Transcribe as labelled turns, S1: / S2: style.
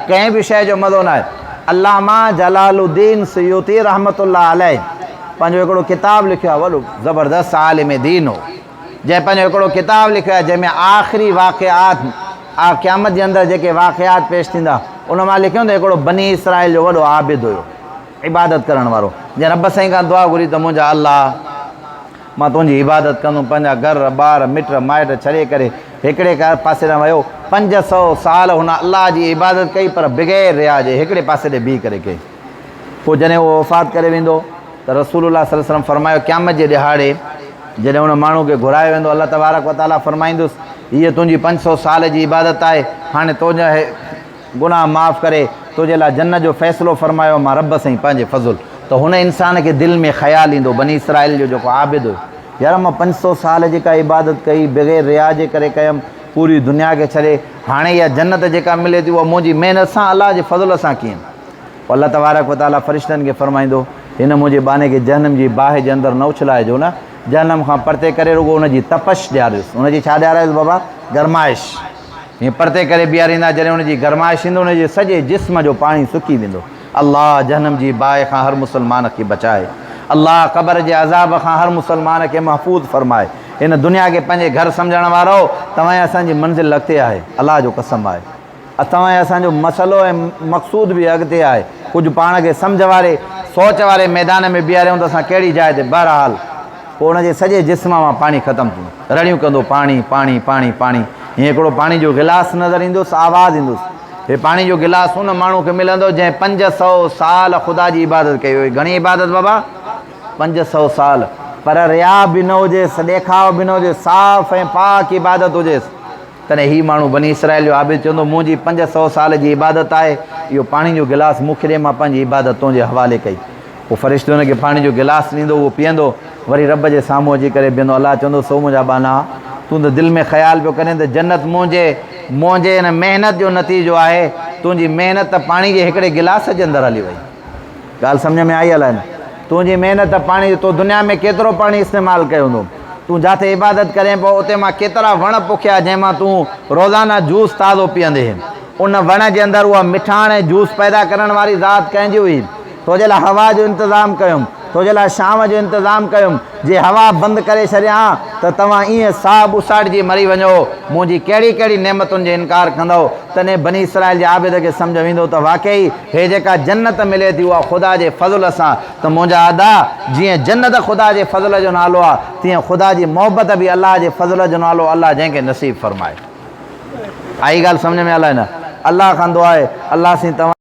S1: ڪنهن به شيء جو مزو ناهي. علامه جلال الدين سيوطي رحمة الله عليه پنهنجو هڪڙو ڪتاب لکيو آهي، وڏو زبردست عالم دين هو، جنهن پنهنجو هڪڙو ڪتاب لکيو آهي جنهن ۾ آخري واقعات قيامت جي اندر جيڪي واقعات پيش ٿيندا ان مان لکيو ته هڪڙو بني اسرائيل جو وڏو عابد هيو، عبادت ڪرڻ وارو، جنهن رب سائين کان دعا گهري ته منهنجا الله! مان تنهنجي عبادت ڪندم، پنهنجا گهر، ٻار، مٽ مائٽ ڇڏي ڪري هڪڙي پاسي ڏانهن ويو. 500 سال هن الله جي عبادت ڪئي پر بغير رياء جي هڪڙي پاسي ڏي بيهي ڪري ڪئي. پوء جڏهن اهو وفات ڪري ويندو ته رسول الله صلي الله عليه وسلم فرمايو قيامت جي ڏهاڙي جڏهن ان ماڻهو کي گهرايو ويندو الله تبارڪ وتعاليٰ فرمائيندس هيء تنهنجي 500 سال جي عبادت آهي هاڻي تنهنجا گناهه معاف ڪري تنهنجي لاء جنت جو فيصلو فرمايو مان رب سائين پنهنجي فضل ته هن انسان کي دل ۾ خيال ايندو بني اسرائيل جو جيڪو عابد هيو يار مان 500 سال جيڪا عبادت ڪئي بغير رياء جي ڪري ڪيم پوري دنيا کي ڇڏي هاڻي اها جنت جيڪا ملي ٿي اها منهنجي محنت سان الله جي فضل سان ڪيم پوء الله تبارڪ وتعاليٰ فرشتن کي فرمائيندو هن منهنجي ٻانهي کي جهنم جي باهه جي اندر نه اڇلائجو نه جهنم کان پرتي ڪري رڳو ان جي تپش ڏياريوس ان جي ڇا ڏياريوس بابا گرمائش ائين پرتي ڪري بيهاريندا، جڏهن ان جي گرمائش ٿيندي، ان جي سڄي جسم جو پاڻي سڪي ويندو. الله جهنم جي باهه کان هر مسلمان کي بچائي. الله قبر جي عذاب کان هر مسلمان کي محفوظ فرمائي. هن دنيا کي پنهنجي گهر سمجهڻ وارؤ! توهان ۽ اسان جي منزل اڳتي آهي. الله جو قسم آهي. توهان ۽ اسان جو مسئلو ۽ مقصود به اڳتي آهي. ڪجهه پاڻ کي سمجهه واري، سوچ واري ميدان ۾ بيهاريون ته اسان ڪهڙي جاء تي بهرحال! پوء ان جي سڄي جسم مان پاڻي ختم ٿيندو. رڙيون ڪندو پاڻي، پاڻي، پاڻي، پاڻي. ائين هڪڙو پاڻي جو گلاس نظر ايندس، آواز ايندس. هي پاڻي جو گلاس ان ماڻهو کي ملندو جنهن 500 سال خدا جي عبادت ڪئي هئي. گهڻي عبادت بابا؟ 500 سال. پر رياء به نه هجيس، ڏيکاء به نه هجيس، صاف ۽ پاڪ عبادت هجيس. تڏهن هي ماڻهو بني اسرائيل جو عابد چوندو، منهنجي 500 سال جي عبادت آهي، اهو پاڻي جو گلاس مون کي ڏي، مان پنهنجي عبادت تنهنجي حوالي ڪئي. پوء فرشتو هن کي پاڻي جو گلاس ڏيندو، اهو پيئندو، وري رب جي سامهون اچي ڪري بيهندو. الله چوندو، سو منهنجا ٻانها، تون ته دل ۾ خيال پيو ڪرين ته جنت منهنجي منهنجي هن محنت جو نتيجو آهي، تنهنجي محنت ته پاڻي جي هڪڙي گلاس جي اندر هلي وئي. ڳالهه سمجهه ۾ آئي الائي نه؟ تنهنجي محنت ته پاڻي تو دنيا ۾ ڪيترو پاڻي استعمال ڪيو هوندو؟ تون جاٿي عبادت ڪرين پيو اتي مان ڪيترا وڻ پوکيا جنهن مان تون روزانه جوس تازو پيئندي هين. ان وڻ جي اندر اها مٺاڻ ۽ جوس پيدا ڪرڻ واري ذات ڪنهن جي هئي؟ تو جي لاء هوا جو انتظام ڪيم، تو جي لاء شام جو انتظام ڪيم، جي هوا بند ڪري ڇڏيان ته توهان ائين ساهه ٻوساٽجي مري وڃو، منهنجي ڪهڙي ڪهڙي نعمتن جو انڪار ڪندؤ؟ تڏهن بني اسرائيل جي عابد کي سمجهه ويندو ته واقعي هي جيڪا جنت ملي ٿي اها خدا جي فضل سان ته منهنجا ادا! جيئن جنت خدا جي فضل جو نالو آهي، تيئن خدا جي محبت به الله جي فضل جو نالو الله جنهن کي نصيب فرمائي. آئي ڳالهه سمجهه ۾ الائي نه؟ الله کان دعا آهي الله سين توهان.